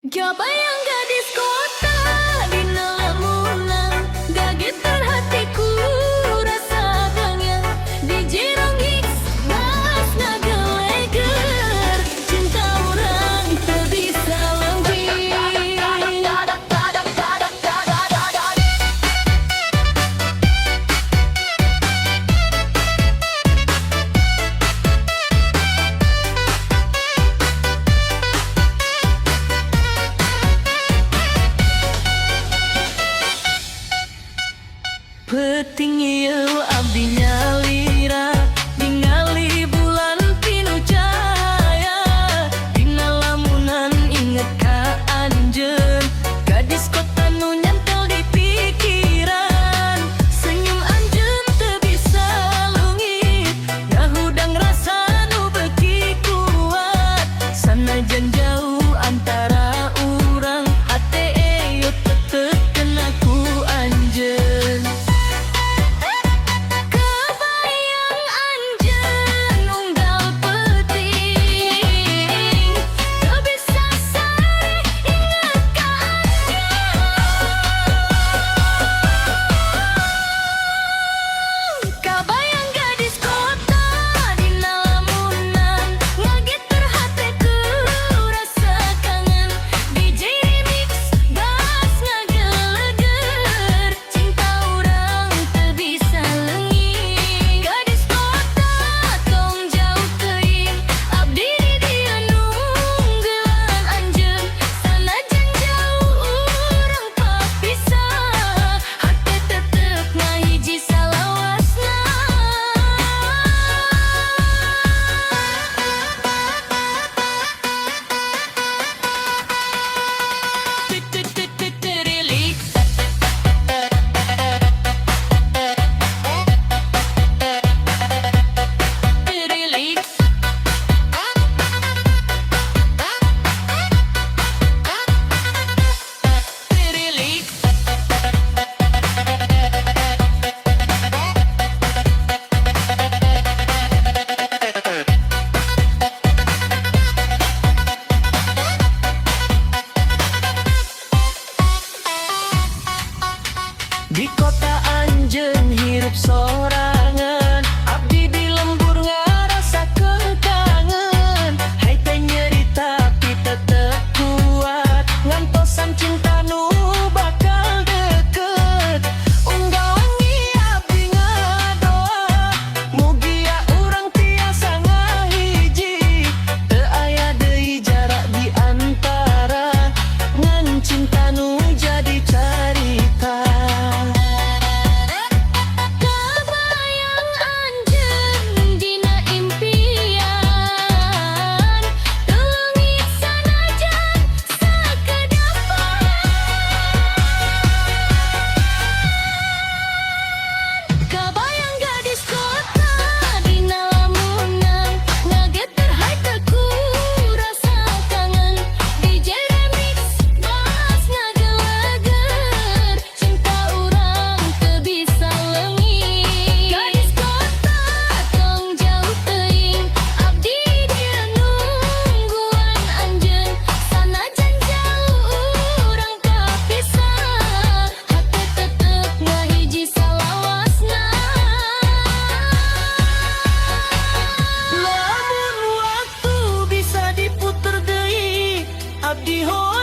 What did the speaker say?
Kabayang gadis kota dina lamunan, ngageter hate ku rasa kangen. DJ Remix bass ngageleger, cinta urang teu bisa leungit. Peuting ieu abdi nyalira, ningali bulan pinuh cahaya. Dina lamunan inget ka anjeun, gadis kota nu nyantel di pikiran. Senyum anjeun teu bisa leungit, ngahudang rasa nu beuki kuat. Sanajan jauh antara urang, hate eyot tetep kena ku anjeun. Kabayang anjeun unggal peuting, teu bisa sare inget ka anjeun. Kabayang gadis kota dina lamunan, ngageter hate ku rasa kangen. DJ Remix bass ngageleger, cinta urang teu bisa leungit. Gadis kota tong jauh teuing, abdi di dieu nungguan anjeun. Sanajan jauh urang papisah, hate tetep ngahiji salawasna. Relix. Relix. Relix. Di kota anjeun hirup sorangan, abdi di lembur ngarasa kangen. Hate nyeri tapi tetep kuat, ngantosan cinta nu bakal deket. Unggal wengi abdi ngadoa, mugia urang tiasa ngahiji. Teu aya deui jarak di antara, ngan cinta nu jadi carita. Kabayang anjeun dina impian, teu leungit sanajan sakedapan. Kabayang gadis kota dina lamunan, ngageter hate ku rasa kangen. DJ Remix bass ngageleger, cinta urang teu bisa leungit. Gadis kota tong jauh teuing, abdi dieu nungguan anjeun. Sanajan jauh urang papisah, hate tetep ngahiji salawasna. Lamun waktu bisa diputer deui, abdi hoyong.